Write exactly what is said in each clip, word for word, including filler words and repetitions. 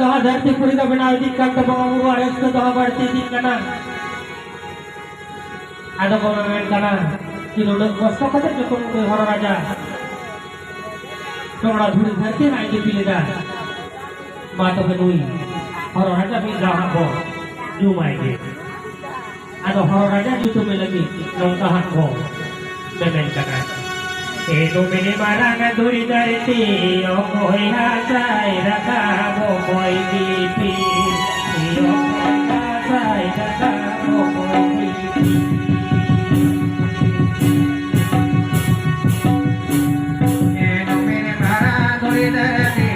ᱫᱚ ᱦᱟᱸᱜ ᱫᱷᱟᱹᱨᱛᱤ ᱯᱩᱨᱤ ᱫᱚ ᱵᱮᱱᱟᱣ ᱤᱫᱤᱜ ᱠᱟᱱ ᱛᱟᱵᱚᱱᱟ, ᱵᱚᱸᱜᱟ ᱵᱩᱨᱩᱣᱟᱜ ᱨᱟᱹᱥᱠᱟᱹ ᱫᱚ ᱦᱟᱸᱜ ᱵᱟᱹᱲᱛᱤ ᱤᱫᱤᱜ ᱠᱟᱱᱟ᱾ ᱟᱫᱚ ᱠᱚ ᱢᱮᱢᱮᱱ ᱠᱟᱱᱟ ᱠᱤ ᱱᱩᱱᱟᱹᱜ ᱠᱚᱥᱴᱚ ᱠᱟᱛᱮ ᱡᱚᱠᱷᱚᱱ ᱩᱱᱤ ᱦᱚᱨᱚ ᱨᱟᱡᱟ ᱴᱚᱜᱲᱟ ᱫᱷᱩᱲᱤ ᱫᱷᱟᱹᱨᱛᱤ ᱦᱟᱸᱜ ᱮ ᱫᱤᱯᱤᱞ ᱮᱫᱟ, ᱢᱟ ᱛᱚᱵᱮ ᱱᱩᱭ ᱦᱚᱨᱚ ᱨᱟᱡᱟ ᱢᱤᱫ ᱫᱷᱟᱣ ᱦᱟᱸᱜ ᱵᱚ ᱧᱩᱢᱟᱭ ᱜᱮ᱾ ᱟᱫᱚ ᱦᱚᱨᱚ ᱨᱟᱡᱟ ᱧᱩᱛᱩᱢᱮ ᱞᱟᱹᱜᱤᱫ ᱱᱚᱝᱠᱟ ᱦᱟᱸᱜ ᱠᱚ ᱢᱮᱢᱮᱱ ᱠᱟᱱᱟ᱾ ᱮ ᱰᱩᱢᱤᱱᱤ ᱢᱟᱨᱟᱝ ᱫᱷᱩᱲᱤ ᱫᱷᱟᱹᱨᱛᱤ, ᱚᱠᱚᱭ ᱦᱟᱥᱟᱭ ᱨᱟᱠᱟᱵ ᱚᱠᱚᱭ ᱫᱤᱯᱤᱞ? ᱮ ᱚᱠᱚᱭ ᱦᱟᱥᱟᱭ ᱨᱟᱠᱟᱵ ᱚᱠᱚᱭ ᱫᱤᱯᱤᱞ? ᱮ ᱰᱩᱢᱤᱱᱤ ᱢᱟᱨᱟᱝ ᱫᱷᱩᱲᱤ ᱫᱷᱟᱹᱨᱛᱤ,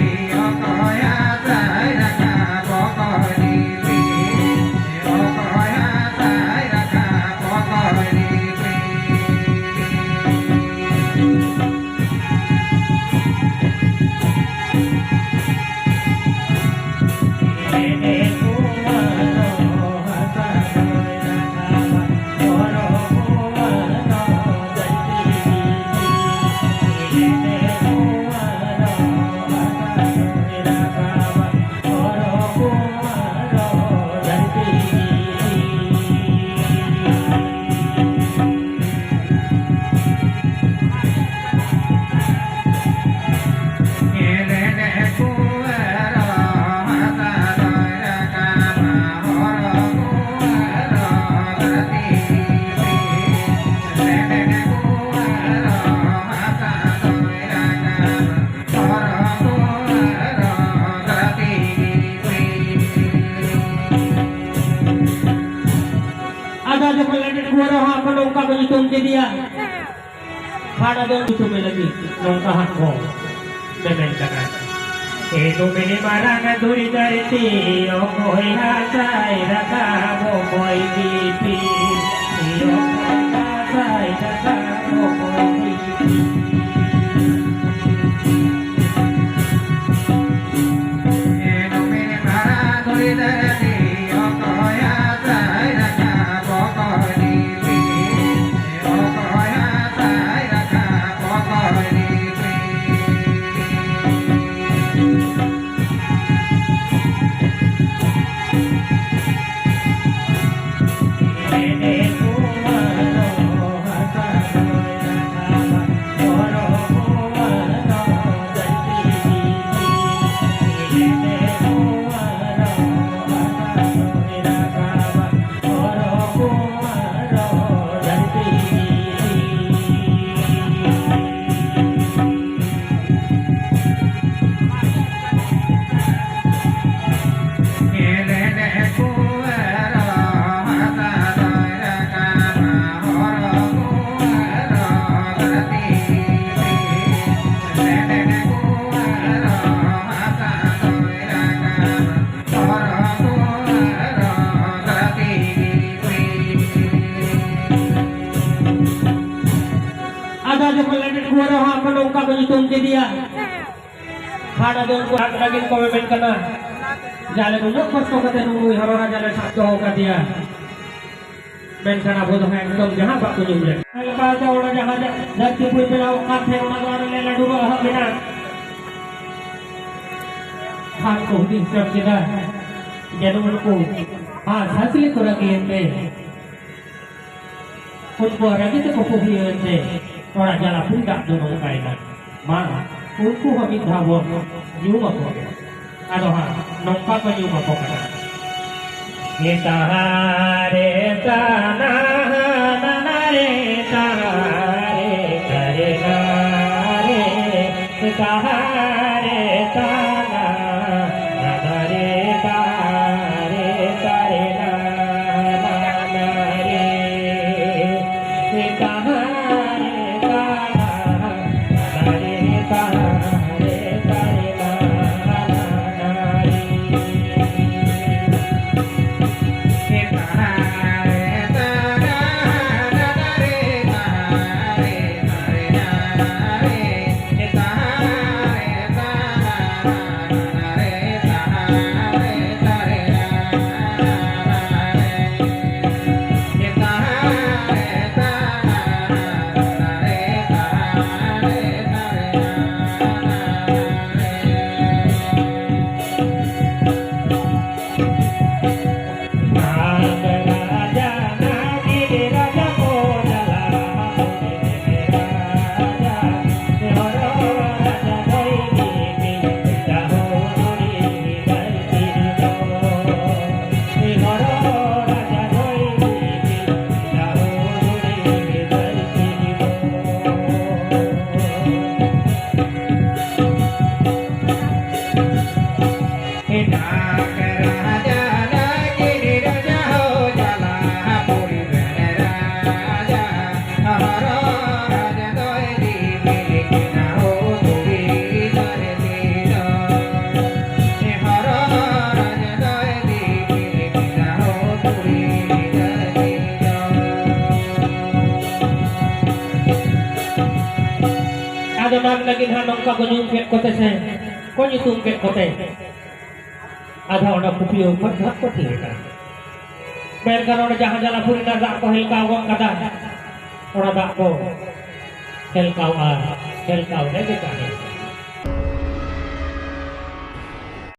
ᱚᱠᱚᱭ ᱦᱟᱥᱟᱭ ᱨᱟᱠᱟᱵ ᱚᱠᱚᱭ ᱫᱤᱯᱤᱞ? ᱟᱫᱚ ᱡᱚᱠᱷᱚᱱ ᱞᱮᱸᱰᱮᱫ ᱠᱚ ᱨᱚᱦᱚ ᱟᱠᱟᱱᱟ, ᱚᱱᱠᱟ ᱠᱚ ᱧᱩᱛᱩᱢ ᱠᱮᱫᱮᱭᱟ᱾ ᱯᱷᱟᱲᱟ ᱫᱚ ᱧᱩᱛᱩᱢᱮ ᱞᱟᱹᱜᱤᱫ ᱱᱚᱝᱠᱟ ᱦᱟᱸᱜ ᱠᱚ ᱢᱮᱢᱮᱱ ᱠᱟᱱᱟ᱾ ᱮ ᱰᱩᱢᱤᱱᱤ ᱢᱟᱨᱟᱝ ᱫᱷᱩᱲᱤ ᱫᱷᱟᱹᱨᱛᱤ, ᱚᱠᱚᱭ ᱦᱟᱥᱟᱭ ᱨᱟᱠᱟᱵ ᱚᱠᱚᱭ ᱫᱤᱯᱤᱞ? ᱮ ᱚᱠᱚᱭ ᱦᱟᱥᱟᱭ ᱨᱟᱠᱟᱵ ᱚᱠᱚᱭ ᱫᱤᱯᱤᱞ? ᱦᱟᱴ ᱟᱫᱚ ᱩᱱᱠᱩ ᱦᱟᱴ ᱞᱟᱹᱜᱤᱫ ᱠᱚ ᱢᱮᱢᱮᱱ ᱠᱟᱱᱟ ᱡᱮ ᱟᱞᱮ ᱱᱩᱱᱟᱹᱜ ᱠᱚᱥᱴᱚ ᱠᱟᱛᱮ ᱱᱩᱭ ᱦᱚᱨᱚ ᱨᱟᱡᱟ ᱞᱮ ᱥᱟᱵ ᱫᱚᱦᱚ ᱠᱟᱫᱮᱭᱟ, ᱢᱮᱱᱠᱷᱟᱱ ᱟᱵᱚ ᱫᱚ ᱦᱟᱸᱜ ᱮᱠᱫᱚᱢ ᱡᱟᱦᱟᱸ ᱵᱟᱠᱚ ᱧᱩᱢ ᱞᱮᱫ᱾ ᱞᱮᱠᱟ ᱫᱚ ᱚᱱᱟ ᱡᱟᱦᱟᱸ ᱫᱷᱟᱹᱨᱛᱤ ᱯᱩᱨᱤ ᱵᱮᱱᱟᱣ ᱠᱟᱱ ᱛᱟᱦᱮᱸ, ᱚᱱᱟ ᱫᱚ ᱟᱨ ᱞᱮ ᱞᱟᱹᱰᱩ ᱵᱟᱦᱟ ᱢᱮᱱᱟᱜ᱾ ᱦᱟᱴ ᱠᱚ ᱦᱩᱫᱤᱥ ᱧᱟᱢ ᱠᱮᱫᱟ ᱡᱮ ᱱᱩᱜᱼᱩ ᱱᱩᱠᱩ ᱦᱟᱸᱥ ᱦᱟᱸᱥᱞᱤ ᱠᱚ ᱨᱟᱹᱜᱤᱭᱮᱱ ᱛᱮ ᱩᱱᱠᱩ ᱨᱟᱹᱜᱤ ᱛᱮᱠᱚ ᱯᱩᱦᱤᱭᱮᱱ ᱛᱮ ᱛᱷᱚᱲᱟ ᱡᱟᱞᱟ ᱯᱩᱨᱤ ᱫᱟᱜ ᱫᱚ ᱱᱚᱝᱠᱟᱭᱮᱱᱟ᱾ ᱢᱟ, ᱩᱱᱠᱩ ᱦᱚᱸ ᱢᱤᱫ ᱫᱷᱟᱣ ᱵᱚᱱ ᱧᱩᱢ ᱟᱠᱚ ᱜᱮ᱾ ᱟᱫᱚ ᱦᱟᱸᱜ ᱱᱚᱝᱠᱟ ᱠᱚ ᱧᱩᱢ ᱟᱠᱚ ᱠᱟᱱᱟ᱾ ᱮ ᱛᱟᱦᱟ ᱨᱮ ᱛᱟᱱᱟ, ᱱᱟᱱᱟ ᱨᱮ ᱛᱟᱦᱟ ᱨᱮ, ᱛᱟᱨᱮ ᱱᱟ ᱨᱮ, ᱛᱟᱦᱟ ᱨᱮ ᱛᱟᱱᱟ, ᱱᱟᱱᱟ ᱨᱮ ᱛᱟᱦᱟ ᱨᱮ, ᱛᱟᱨᱮ ᱱᱟ, ᱱᱟᱱᱟ ᱨᱮ, ᱛᱟᱦᱟ ᱨᱮ ᱛᱟᱱᱟ, ᱱᱟᱱᱟ ᱨᱮ ᱛᱟᱦᱟ ᱨᱮ, ᱛᱟᱨᱮ ᱱᱟ, ᱱᱟᱱᱟ ᱨᱮ᱾ ᱟᱫᱚ ᱢᱟᱜᱽ ᱞᱟᱹᱜᱤᱫ ᱦᱟᱸᱜ ᱱᱚᱝᱠᱟ ᱠᱚ ᱧᱩᱢ ᱠᱮᱫ ᱠᱚᱛᱮ ᱥᱮ, ᱠᱚ ᱧᱩᱛᱩᱢ ᱠᱮᱫ ᱠᱚᱛᱮ ᱟᱫᱷᱟ ᱚᱱᱟ ᱯᱩᱠᱷᱨᱤ ᱠᱷᱚᱱ ᱫᱚ ᱦᱟᱸᱜ ᱠᱚ ᱛᱷᱤᱨ ᱟᱠᱟᱱᱟ᱾ ᱢᱮᱱᱠᱷᱟᱱ ᱚᱸᱰᱮ ᱡᱟᱦᱟᱸ ᱡᱟᱞᱟᱯᱩᱨᱤ ᱨᱮᱱᱟᱜ ᱫᱟᱜ ᱠᱚ ᱦᱮᱞᱠᱟᱣ ᱜᱚᱫ ᱠᱟᱫᱟ, ᱚᱱᱟ ᱫᱟᱜ ᱠᱚ ᱦᱮᱞᱠᱟᱣ ᱟᱨ ᱦᱮᱞᱠᱟᱣ ᱨᱮᱜᱮ ᱛᱟᱦᱮᱸ᱾